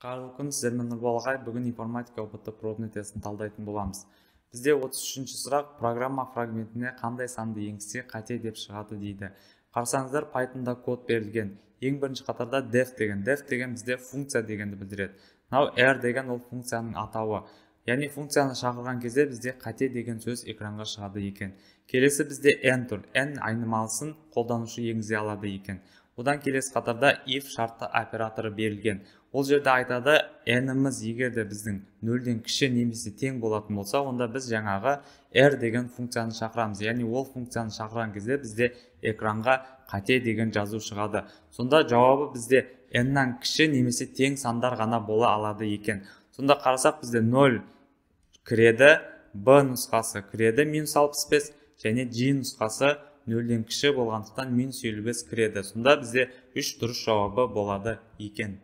Қайырлы күн, сіздермен Нұрбол ағай. Бүгін информатика ҰБТ пробный тестін талдайтын боламыз. Бізде 33-ші сұрақ: программа фрагментіне қандай санды енгізсе, қате деп шығады дейді. Қарасаңыздар, Pythonда код берілген. Ең бірінші қатарда def деген. Def деген бізде функция дегенді білдіреді. Мынау r деген ол функцияның атауы. Яғни функцияны шақырған кезде бізде қате деген сөз экранға шығады екен. Келесі бізде n тұр. N айнымалысын қолданушы енгізе алады екен. Одан келесі қатарда if шартты операторы берілген. Ол жерде айтады, n-іміз егер де біздің нөлден кіші немесе тең болатын болса, онда біз жаңағы r деген функцияны шақырамыз. Яғни ол функцияны шақырған кезде бізде экранға қате деген жазу шығады. Сонда жауабы бізде n-нан кіші немесе тең сандар ғана бола алады екен. Сонда қарасақ, бізде 0 кіреді, b нұсқасы кіреді минус 65 және g нұсқасы нөлден кіші болғандықтан минус 55 кіреді. Сонда бізде 3 дұрыс жауабы болады екен.